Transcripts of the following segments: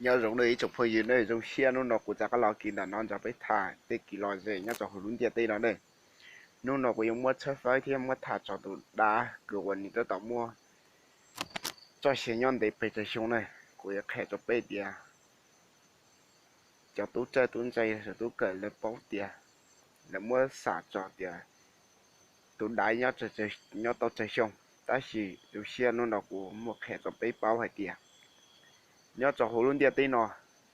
Nyob zoo ib tsoom phooj ywg ne, zoo siab hnub no kuv rov qab los kis ntawm no nrog peb tham tej kev lom zem nyob rau hauv lub ntiaj teb no ne. Hnub no kuv yuav muab tshawb fawb thiab muab tham txog tus dav kws uas nws tab tom muaj txoj sia nyob ntev pes tsawg xyoo ne. Kuv yuav qhia rau peb tias cov tub txawj tub ntse, tub kawm lawv paub tias, lawv muab xam txog tias tus dav nyob tau tsawg xyoo. Tab sis zoo siab hnub no kuv muaj qhia rau peb paub hais tias nyob rau hauv lub ntiaj teb no,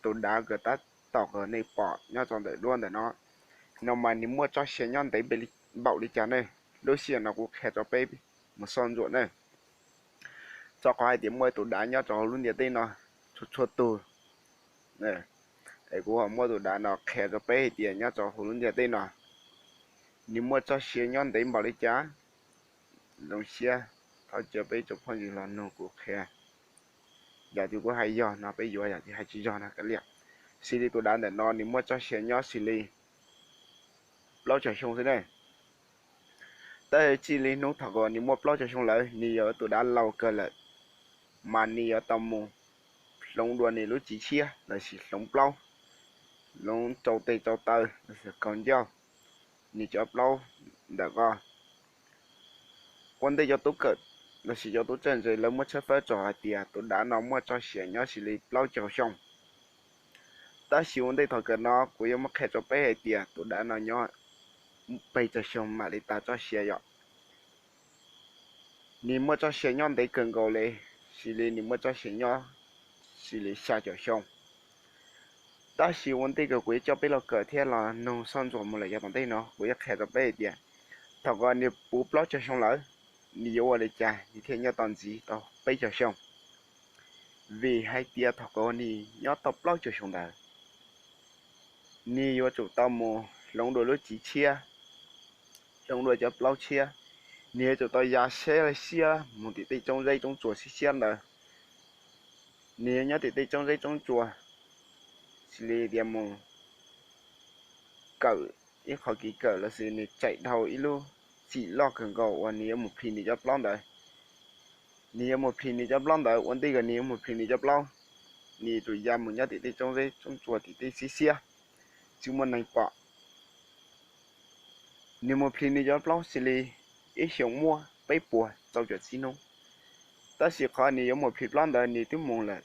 tus dav kws tab tom kws nej pom nyob rau ntawm duab ntawm no, no mas nws muaj txoj sia nyob ntev npaum li cas ne. Lub sij hawm no kuv qhia rau peb mus soj ntsuam ne, rau qhov hais tias muaj tus dav nyob rau hauv lub ntiaj teb no txhua txhua tug. Es kuv ho muab tus dav no qhia rau peb hais tias nyob rau hauv lub ntiaj teb no, nws muaj txoj sia nyob ntev npaum li cas. Zoo siab thov caw peb tsoom phooj ywg los nrog kuv qhia. Yam twg kuv hais yog no peb yuav, yam twg hais tsis yog no kav liam. Xws li tus dav ntawm no nws muaj txoj sia nyob xws li plaub caug xyoo xwb ne. Tab sis txij li hnub thaum uas nws muaj plaub caug xyoo lawm, nws yog tus dav laus kawg lawm, mas nws yuav tau mus hloov dua nws lub txiv tshiab lossis hloov plaub, hloov rau tes rau taw lossis kaus ncauj, nws cov plaub ntawm ko. Ua ntej cov tub kawm lossis cov tub txawj ntse lawv muab tshawb fawb txog hais tias tus dav no muaj txoj sia nyob xws li plaub caug xyoo. Tab sis ua ntej thaum kawg no kuv yuav muab qhia rau peb hais tias tus dav no nyob pes tsawg xyoo mam li tas txoj sia yom. Nws muaj txoj sia nyob ntev kawg nkaus li, xws li nws muaj txoj sia nyob xws li xya caum xyoo. Tab sis ua ntej kawg kuv yuav coj peb los kawm thiab los nug soj ntsuam mus lawm yav tom ntej no, kuv yuav qhia rau peb hais tias thaum uas nws puv plaub caug xyoo lawm, nws yuav ua li cas nws thiaj nyob tau ntxiv tau peb caug xyoo. Vim hais tias thaum uas nws nyob tau plaub caug xyoo ntawd, nws yuav tsum tau mus hloov dua lub txiv tshiab, hloov dua cov plaub tshiab. Nws yuav tsum tau ya siab siab mus tim tej roob zeb roob tsuas siab siab ntawd. Nws yuav nyob tim tej roob zeb roob tsuas, xws li tias mus kawm ib qho kev kawm lossis nws tsaim dhau ib lub txim loj kawg nkaus uas nws yuav mus plhis nws cov plaub ntawd. Nws yuav mus plhis nws cov plaub ntawd, ua ntej kawg nws yuav mus plhis nws cov plaub, nws yuav tsum ya mus nyob tim tej roob zeb roob tsuas tim tej siab siab, tsis muaj neeg pom. Nws mus plhis nws cov plaub xws li ib xyoos muaj peb puas rau caum tsib hnub. Tab sis qhov nws yuav mus plhis plaub ntawd nws twb mus lawm,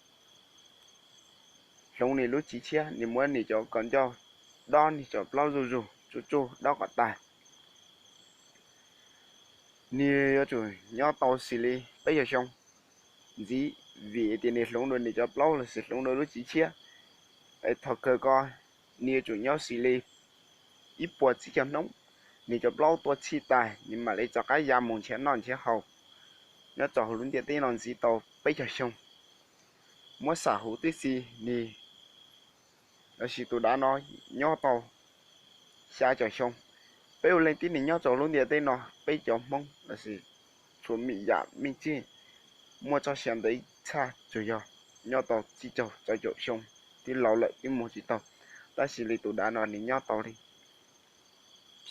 hloov nws lub txiv tshiab, nws muab nws cov kaus ncauj dob nws cov plaub zuj zus tsuj tsuj dob kom tag. Nws yuav tsum nyob tau xws li peb caug xyoo ntxiv, vim tias nws hloov dua nws cov plaub lossis hloov dua lub txiv tshiab. Thaum kawg ko, nws yuav tsum nyob xws li ib puas tsib caug hnub, nws cov plaub tuaj txhij tas nws mam li rov qab ya mus nrhiav noj nrhiav haus nyob rau hauv lub ntiaj teb no ntxiv tau peb caug xyoo. Muab xam huv tib si, nws lossis tus dav no nyob tau xya caum xyoo. Peb ua leej tib neeg nyob rau lub ntiaj teb no, peb cov Hmoob lossis txhua me yam me txij muaj txoj sia ntev tshaj tsuas yog nyob tau tsib caug rau caum xyoo, twb laus lawm twb mus tsis tau. Tab sis li tus dav no nws nyob tau li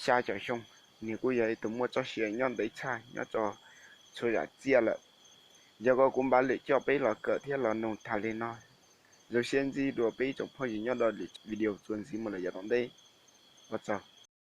xya caum xyoo, nws kuj yog ib tug muaj txoj sia nyob ntev tshaj nyob rau txhua yam txiaj lawm. Yog ko kuv npaj lwm coj peb los kawm thiab los nug tham li no. Zoo siab ntsib dua peb ib tsoom phooj ywg nyob rau lwm video txuas ntxiv mus lawm yav tom ntej. Ua tsaug.